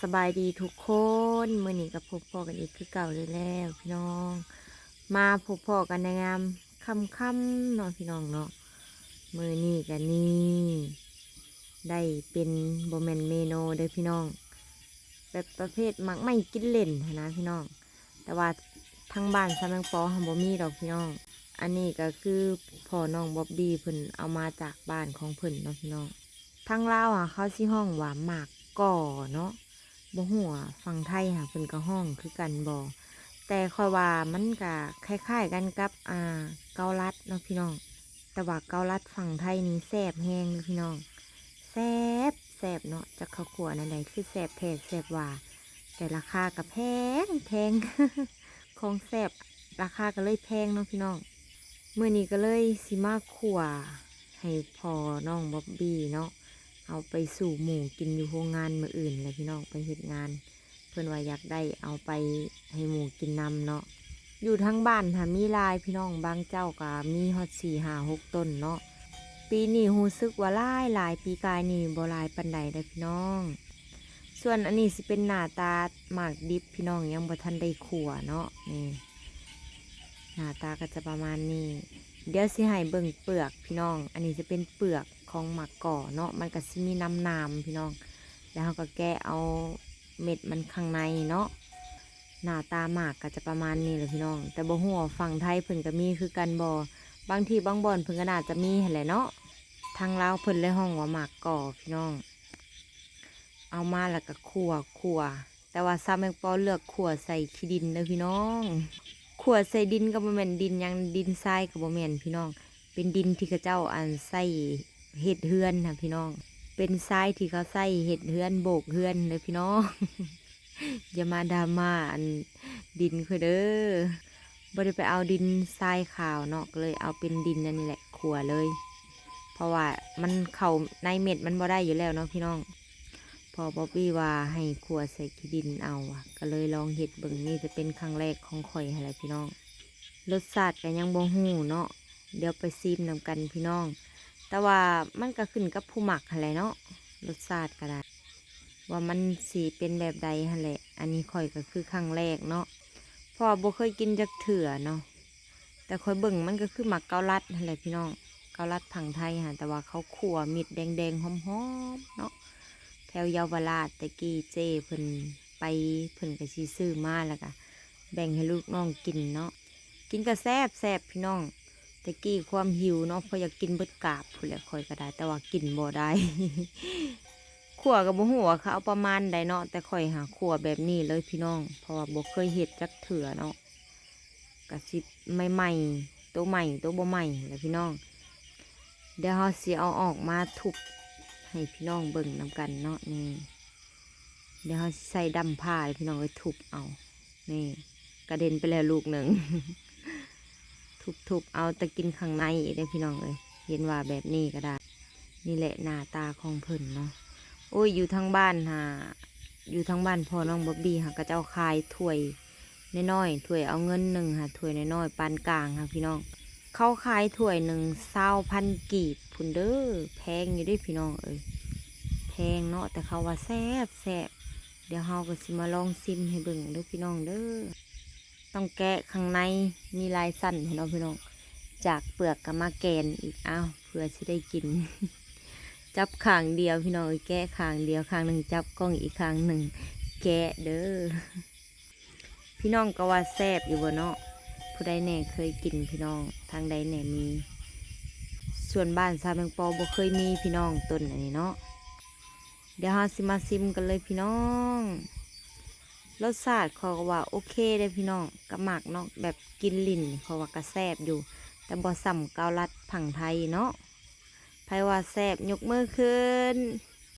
ສະບາຍດີທຸກຄົນ, ມື້ນີ້ກໍພົບພໍ້ກັນອີກຄືເກົ່າແລ້ວພີ່ນ້ອງ. ມາພົບພໍ້ກັນໃນຍາມຄ່ຳໆເນາະພີ່ນ້ອງເນາະ. ມື້ນີ້ກໍນີ້ ໄດ້ເປັນ ບໍ່ແມ່ນເມນູເດີ້ພີ່ນ້ອງ, ແບບປະເພດໝາກໄມ້ກິນເລ່ນຫັ້ນນະພີ່ນ້ອງ. ແຕ່ວ່າທາງບ້ານຊາວແມງປໍຫັ້ນບໍ່ມີດອກພີ່ນ້ອງ. ອັນນີ້ກໍຄືພໍ່ນ້ອງບອບບີ້ເພິ່ນເອົາມາຈາກບ້ານຂອງເພິ່ນເນາະພີ່ນ້ອງ. ທາງລາວຫາເຂົາຊິຮ້ອງວ່າໝາກກໍເນາະ, ບໍ່ຮູ້ວ່າຝັ່ງໄທຫາເພິ່ນກໍຮ້ອງຄືກັນບໍ່. ແຕ່ຂ້ອຍວ່າມັນກະຄ້າຍໆກັນກັບ ອ່າ ເກົາລັດເນາະພີ່ນ້ອງ. ແຕ່ວ່າເກົາລັດຝັ່ງໄທນີ້ແຊບແຮງເດີ້ພີ່ນ້ອງ, ແຊບ ແຊບເນາະ. ຈັກເຂົາຂົ້ວແນວໃດ ຄືແຊບແທ້ແຊບວ່າ, ແຕ່ລາຄາກໍແພງ ແພງ. ຂອງແຊບລາຄາກໍເລີຍແພງເນາະພີ່ນ້ອງ. ມື້ນີ້ກໍເລີຍຊິມາຂົ້ວໃຫ້ພໍ່ນ້ອງບອບບີ້ເນາະ, ເອົາໄປສູ່ໝູກິນຢູ່ໂຮງງານມື້ອື່ນແຫຼະພີ່ນ້ອງ, ໄປເຮັດງານ. ເພິ່ນວ່າຢາກໄດ້ເອົາໄປໃຫ້ໝູກິນນຳເນາະ. ຢູ່ທາງບ້ານຫາມີຫຼາຍພີ່ນ້ອງ, ບາງເຈົ້າກໍມີຮອດສີ່ ຫ້າ ຫົກຕົ້ນເນາະ. ປີນີ້ຮູ້ສຶກວ່າຫຼາຍໆ, ປີກາຍນີ້ບໍ່ຫຼາຍປານໃດເດີ້ພີ່ນ້ອງ. ສ່ວນອັນນີ້ຊິເປັນໜ້າຕາໝາກດິບພີ່ນ້ອງ, ຍັງບໍ່ທັນໄດ້ຂົ້ວເນາະ. ນີ້ ໜ້າຕາກໍຈະປະມານນີ້. ດຽວຊິໃຫ້ເບິ່ງເປືອກພີ່ນ້ອງ. ອັນນີ້ຈະເປັນເປືອກຂອງໝາກກໍເນາະ, ມັນກໍຊິມີນ້ຳໜາມພີ່ນ້ອງ. ແລ້ວເຮົາກໍແກະເອົາເມັດມັນຂ້າງໃນເນາະ. ໜ້າຕາໝາກກໍຈະປະມານນີ້ແຫຼະພີ່ນ້ອງ, ແຕ່ບໍ່ຮູ້ວ່າຝັ່ງໄທເພິ່ນກໍມີຄືກັນບໍ່. ບາງທີ່ບາງບ່ອນເພິ່ນກໍໜ້າຈະມີຫັ້ນແຫຼະເນາະ. ທາງລາວເພິ່ນເລີຍຮ້ອງວ່າໝາກກໍພີ່ນ້ອງ. ເອົາມາແລ້ວກໍຂົ້ວ ຂົ້ວ, ແຕ່ວ່າຊາວແມງປໍເລືອກຂົ້ວໃສ່ຂີ້ດິນເດີ້ພີ່ນ້ອງ. ຂົ້ວໃສ່ດິນກໍບໍ່ແມ່ນດິນຫຍັງ, ດິນຊາຍກໍບໍ່ແມ່ນພີ່ນ້ອງ, ເປັນດິນທີ່ເຂົາເຈົ້າ ອັນ ໃຊ້ເຮັດເຮືອນນະພີ່ນ້ອງ, ເປັນຊາຍທີ່ເຂົາໃຊ້ເຮັດເຮືອນ ໂບກເຮືອນເດີ້ພີ່ນ້ອງ. ຢ່າມາດຣາມາ ອັນ ດິນຂ້ອຍເດີ້. ບໍ່ໄດ້ໄປເອົາດິນຊາຍຂາວເນາະ, ກໍເລີຍເອົາເປັນດິນອັນນີ້ແຫຼະ ຂົ້ວເລີຍ. ເພາະວ່າມັນເຂົ້າໃນເມັດມັນບໍ່ໄດ້ຢູ່ແລ້ວເນາະພີ່ນ້ອງ. ພໍ່ບອບບີ້ວ່າໃຫ້ຂົ້ວໃສ່ຂີ້ດິນເອົາ, ກໍເລີຍລອງເຮັດເບິ່ງ. ນີ້ຈະເປັນຄັ້ງແລກຂອງຂ້ອຍຫັ້ນແຫຼະພີ່ນ້ອງ. ລົດຊາດກໍຍັງບໍ່ຮູ້ເນາະ, ດຽວໄປຊີມນຳກັນພີ່ນ້ອງ. ແຕ່ວ່າມັນກໍຂຶ້ນກັບຜູ້ມັກຫັ້ນແຫຼະເນາະ, ລົດຊາດກໍໄດ້ ວ່າມັນຊິເປັນແບບໃດຫັ້ນແຫຼະ. ອັນນີ້ຂ້ອຍກໍຄືຄັ້ງແລກເນາະ, ເພາະວ່າບໍ່ເຄີຍກິນຈັກເທື່ອເນາະ. ແຕ່ຂ້ອຍເບິ່ງມັນກໍຄືໝາກເກົາລັດຫັ້ນແຫຼະພີ່ນ້ອງ, ເກົາລັດຝັ່ງໄທຫັ້ນ, ແຕ່ວ່າເຂົາຂົ້ວເມັດແດງໆ ຫອມໆເນາະ. ແຖວເຍົາວະລາດແຕ່ກີ້ເຈ້ເພິ່ນໄປ, ເພິ່ນກໍຊິຊື້ມາ ແລ້ວກໍແບ່ງໃຫ້ລູກນ້ອງກິນເນາະ. ກິນກໍແຊບໆ ພີ່ນ້ອງ. ແຕ່ກີ້ຄວາມຫິວເນາະ, ຂ້ອຍຢາກກິນເບິດກາບພຸ້ນແຫຼະຂ້ອຍກໍໄດ້, ແຕ່ວ່າກິນບໍ່ໄດ້. ຂົ້ວກໍບໍ່ຮູ້ວ່າເຂົາເອົາປະມານໃດເນາະ, ແຕ່ຂ້ອຍຫາຂົ້ວແບບນີ້ເລີຍພີ່ນ້ອງ, ເພາະວ່າບໍ່ເຄີຍເຮັດຈັກເທື່ອເນາະ. ກະຊິໃໝ່ໆ ໂຕໃໝ່ໂຕບໍ່ໃໝ່ແຫຼະພີ່ນ້ອງ. ດຽວເຮົາຊິເອົາອອກມາທຸບໃຫ້ພີ່ນ້ອງເບິ່ງນຳກັນເນາະ. ນີ້ ດຽວເຮົາຊິໃຊ້ດ້ຳພ້າໃຫ້ພີ່ນ້ອງເອີຍ ທຸບເອົາ. ນີ້ ກະເດັນໄປແລ້ວລູກໜຶ່ງ. ທຸບໆ ເອົາແຕ່ກິນຂ້າງໃນເດ້ພີ່ນ້ອງເອີຍ. ເຫັນວ່າແບບນີ້ກໍໄດ້. ນີ້ແຫຼະໜ້າຕາຂອງເພິ່ນເນາະ. ໂອ້ຍ ຢູ່ທາງບ້ານຫາ ຢູ່ທາງບ້ານພໍ່ນ້ອງບອບບີ້ຫາ ເຂົາເຈົ້າຂາຍຖ້ວຍນ້ອຍໆ ຖ້ວຍເອົາເງິນໜຶ່ງຫາ ຖ້ວຍນ້ອຍໆ ປານກາງຫາພີ່ນ້ອງ. ເຂົາຂາຍຖ້ວຍໜຶ່ງຊາວພັນກີບພຸ້ນເດີ້. ແພງຢູ່ເດ້ພີ່ນ້ອງເອີຍ ແພງເນາະ, ແຕ່ເຂົາວ່າແຊບໆ. ດຽວເຮົາກໍຊິມາລອງຊິມໃຫ້ເບິ່ງເດີ້ພີ່ນ້ອງເດີ້. ຕ້ອງແກະຂ້າງໃນ ມີຫຼາຍຊັ້ນພຸ້ນເນາະພີ່ນ້ອງ. ຈາກເປືອກກໍມາແກນອີກ ອ້າວ ເພື່ອຊິໄດ້ກິນ. ຈັບຂ້າງດຽວພີ່ນ້ອງເອີຍ ແກະຂ້າງດຽວ, ຂ້າງໜຶ່ງຈັບກ້ອງ ອີກຂ້າງໜຶ່ງແກະເດີ້. ພີ່ນ້ອງກໍວ່າແຊບຢູ່ບໍ່ເນາະ? ຜູ້ໃດແດ່ເຄີຍກິນພີ່ນ້ອງ? ທາງໃດແດ່ມີ? ສ່ວນບ້ານຊາວແມງປໍບໍ່ເຄີຍມີພີ່ນ້ອງ ຕົ້ນອັນນີ້ເນາະ. ດຽວເຮົາຊິມາຊິມກັນເລີຍພີ່ນ້ອງ. ລົດຊາດຂ້ອຍກໍວ່າໂອເຄເດ້ພີ່ນ້ອງ, ກໍມັກເນາະ ແບບກິນຫຼິ້ນ ເພາະວ່າກໍແຊບຢູ່ ແຕ່ບໍ່ສ່ຳເກົາລັດຝັ່ງໄທເນາະ. ໃຜວ່າແຊບຍົກມືຂຶ້ນ.